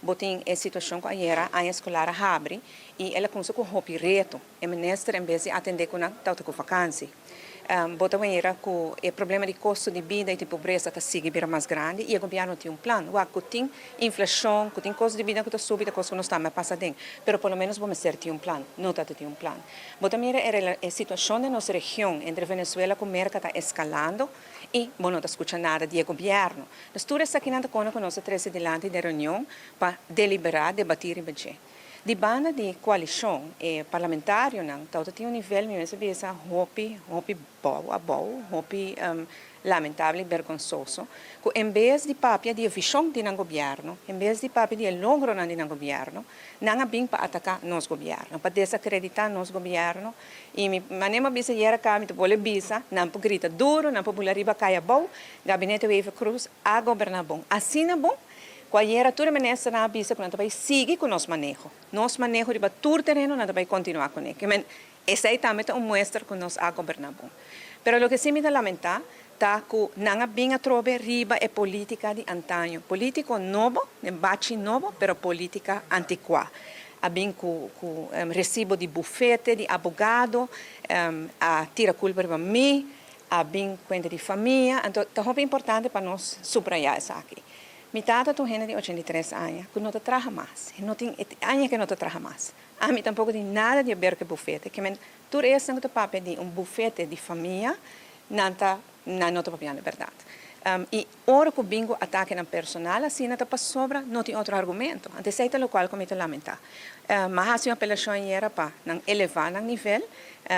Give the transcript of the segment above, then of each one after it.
Bo tin e situacion cu ayera aña escolar a habri y el a cuminsa cu hopi reto. E minister en bes di atende cu nan tawata cu vakantie. Bo ta mira cu e problema di costo di bida y di pobreza ta sigui bira mas grandi y e gobierno tin un plan. Wak cu tin inflacion, cu tin costo di bida cu ta subi ta cos cu nos tambe a pasa aden, pero por lo menos bo mester tin un plan. No ta tin un plan. Bo ta mira e situacion den nos region entre Venezuela cu Merca ta escalando y bo no ta scucha nada di e gobierno. Dus tur esakinan ta cona cu nos a trece dilanti den reunion pa delibera, debati riba dje. Di banda di coalicion e parlamentarionan tawata tin un nivel mi mester bisa hopi hopi bou abou, hopi lamentable y bergonsoso cu en bes di papia di e vision di nan gobierno, en bes di papia di e logronan di nan gobierno, nan a bin pa ataca nos gobierno, pa desacredita nos gobierno y mi manera mi a bisa ayer aca mi ta bolbe bisa, nan por grita duro, nan por bula riba cay abou, Gabinete Wever-Croes a goberna bon, asina bon Ku ayera tur e ministernan a bisa ku nan ta bai sigui ku nos maneho. Nos maneho riba tur tereno nan ta bai kontinuá kuné. Ke men esei tambe ta un muestra ku nos a goberná bon. Pero loke sí mi ta lamentá ta ku nan a bin atrobe riba e polítika di antaño. Polítiko nobo, den bachi nobo, pero polítika antikuá. A bin ku ku resibo di bufete, di abogado, a tira kulpa riba mi, a bin kuenta di famia. Anto ta hopi importante pa nos subrayá esaki. Mi tata ta un hende di 83 aña ku no ta traha mas. E no tin e aña ku e no ta traha mas. Ami tampoko tin nada di aber ku e bufete. Ke men tur esnan ku ta papia di un bufete di famia, nan ta nan no ta papiando bèrdat. I ora ku bin ku atakenan personal asina ta pasobra no tin otro argumento. Anto esei ta lokual ku mi ta lamentá. Mi a hasi un apelashon ayera pa nan elevá nan nivel.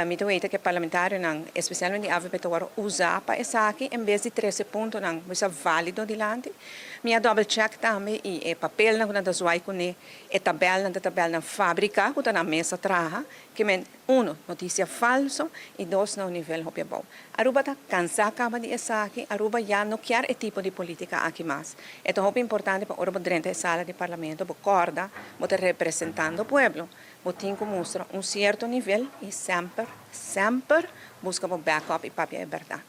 Mi ta weta ku e parlamentarionan, espesialmente di avp, ta wòrdu usá pa esaki en bes di trese puntonan bisa válido dilanti. Mi a dòbel chèk tambe i e papelnan ku nan ta zwai kuné, e tabèlnan ta tabèlnan fabriká ku ta nan mes a traha, ke men, uno, notisia falso i dos, na un nivel hopi abou. Aruba ta cansá caba di esaki, Aruba ya no kier e tipo di politica aki mas. E ta hopi importante pa ora bo drenta e sala di parlamento bo corda bo ta representando pueblo, bo tin cu mustra un cierto nivel y semper, semper busca bo back up y papia e berdad.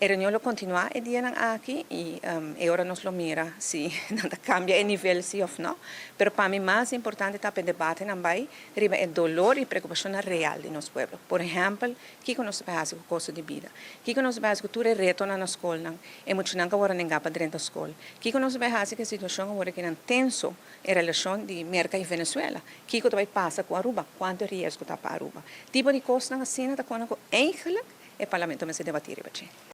E reunion lo continua e dianan aki y e ora nos lo mira si nan ta cambia e nivel si of no. Pero pa mi mas importante ta pa e debatenan bay riba e dolor y preocupacionnan real di nos pueblo. Por ehempel, Kiko nos ta bai hasi ku kosto di bida? Kiko nos ta bai hasi ku tur e retonan na skolnan, e muchanan ku awor a nengá pa drenta skol? Kiko nos ta bai hasi ku e situashon awor aki nan tenso e relashon di Merka i Venezuela? Kiko ta bai pasa ku Aruba? Kuantu e riesgo ta pa Aruba? Tipo di kosnan asina ta kona ku eigentlik e parlamento mester debatí riba dje.